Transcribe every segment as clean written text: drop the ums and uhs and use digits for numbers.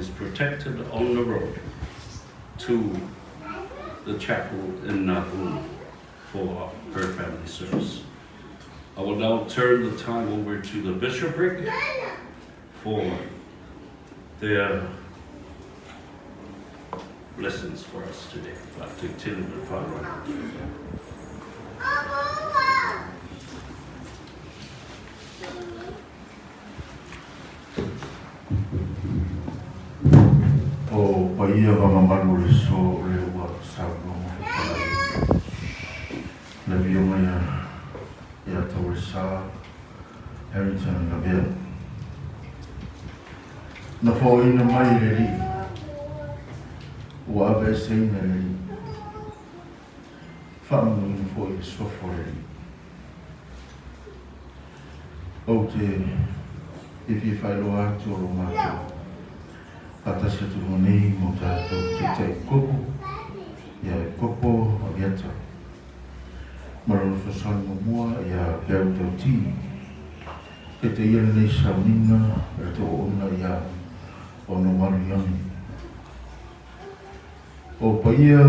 is protected on the road to the chapel in Navunavu for her family service. I will now turn the time over to the bishopric for their blessings for us today. O paia ma mamalu o le aso o lea ua saunoa ma fetalai le Afioga ia ia Taualesa Harrington Lavea. Na foaiina mai e le Alii, ua aveeseina e le Alii. Faamanuina foi i le suafa o le Alii. Ou te fiafia faailoa atu o lo matou faatasi atu luga nei mo tatou Taitai Epikopo, ia Epikopo Aviata, ma lona fesoasoani muamua ia Peau Tauti. Taitaia lenei sauniga e le tou auauna ia Onomalu Ione. O paia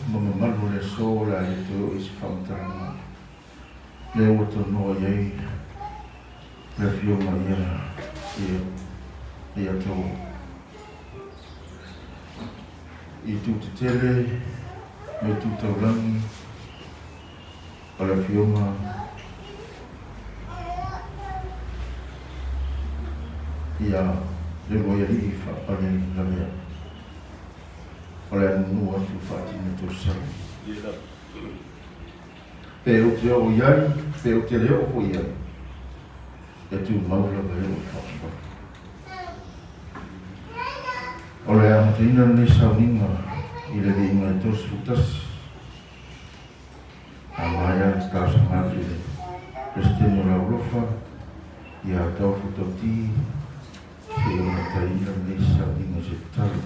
ma mamalu o le aso o le a le toe oo i se faamatalaga. Lea ua tanoa i ai le Afioga ia ia ia tau i itu tetele ma itu taulagi o le Afioga ia Leuluaialii Faapale Lavea o le anuanua atu faatina tausala. Pe ou te oo i ai, pe ou te le oo foi i ai, e tumau lava e oo i faamoemoe. O le amataina lenei sauniga i le viiga e 31, a maea le talosaga atu i le Peresetene o Laulofa ia Taofu Tauti se i amataina lenei sauniga i se tatalo.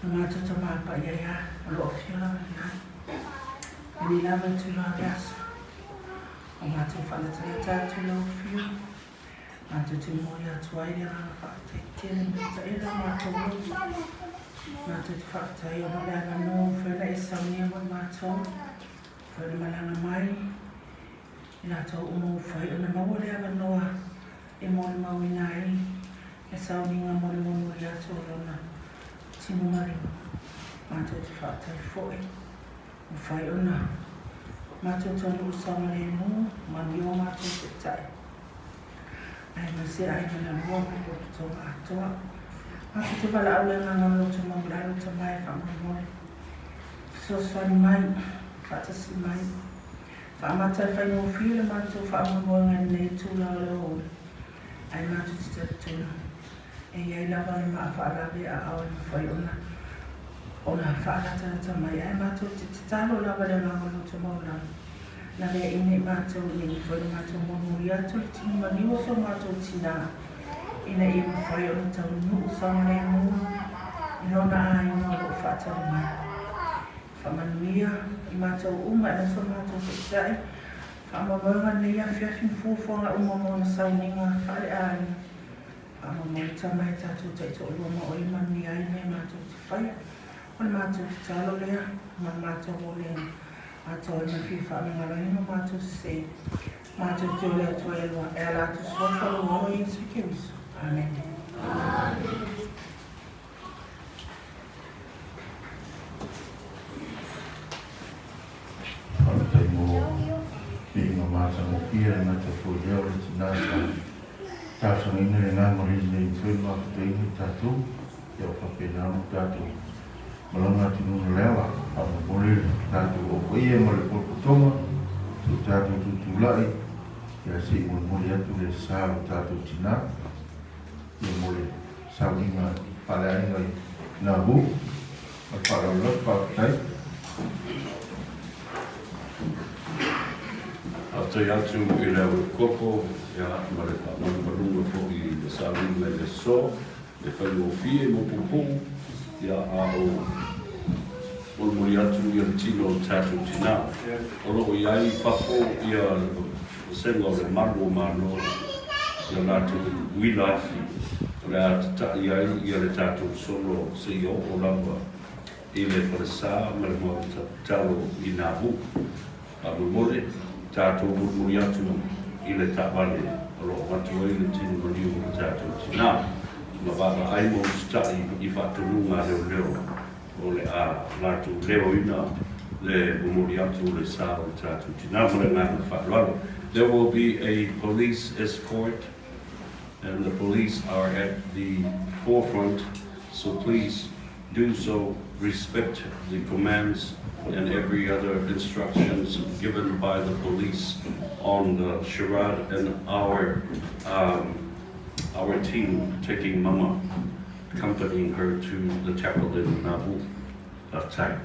Lo matou Tama Paia e, o loo afio lava i lagi, lenei lava itula o le aso, ua matou faalatalata atu i lau afio, matou te momoli atu ai le agaga faafetai tele ma le taele o matou loto. Matou te faafetai ona o le avanoa ua mafai ona e saunia mo i matou, mafai ona malaga mai, i latou uma ua mafai ona maua le avanoa e molimauina ai le sauniga mo le molimoli atu o lona tino maliu. Matou te faafetai foi ua mafai ona matou taunuu saogalemu, manuia o matou taitai aemaise aiga na lua ma le potopotoga atoa. Matou te valaau le agaga o loto maualalo Tama e faamolemole fesoasoani mai, faatasi mai. Faamata e faigofie le matou faamoemoega i lenei itula o le aoauli, ae matou te talitonu e i ai lava le maa faalave aao e mafai ona ona faalatalata mai. Ae matou te tatalo lava i le agaga o le loto maualalo, laveaiina i matou ina ia mafai ona matou molimoli atu le tino maliu o so matou tina ina ia mafai ona taunuu saogalemu i lona aiga o lo o faatali mai. Faamanuia i matou uma e aso matou taitai, faamoemoega lenei afiafi ma fuafuaga uma mo ona sauniga faale-aiga. Faamoemoe tama e tatou taitoalua ma oe e manuia ai mea matou te faia. O le matou tatalo lea ma le matou moliaga atoa ai ma le fia faamagaloina o matou sese. Matou te ole atu ai e ala atu suafa lou Alo Iesu Keriso. Amene. Amene. Faafetai mo viiga matagofie le gata foi lea o le tina sa talosagaina le agaga o le Alii nei toe mafutaina i tatou ia ua faapena ona tatou malaga atu i luga o le ala faamolemole le tatou au paia ma le potopotoga se i tatou tutulai ia se i molimoli atu le sa o le tatou tina ia mo le sauniga faaleaiga i Nauvoo. Ma le faaaloalo lava, faafetai. Faafetai atu i le au koko ia ma le faamalumaluga foi i le sauniga i le aso e faigofie mo puupuu ia a o molimoli atu ia le tino o le tatou tina. O lo o i ai i fafo ia vasega o le malu o Malo ia latou uila afi o le a tata'i ai ia le tatou solo seia oo lava i le falesa ma le maota tatalo i Nauvoo. Faamolemole, tatou mulimuli atu i le taavale o lo o avatu ai le tino maliu o le tatou tina ma vaavaai ma usita'i i faatonuga a leoleo o le a latou leoina le momoli atu o le sa o le tatou tina ma le agaga faaaloalo. There will be a police escort and the police are at the forefront, so please do so respect the commands and every other instructions given by the police on the charade and our our team taking mama, accompanying her to the chapel in Nauvoo. Faafetai.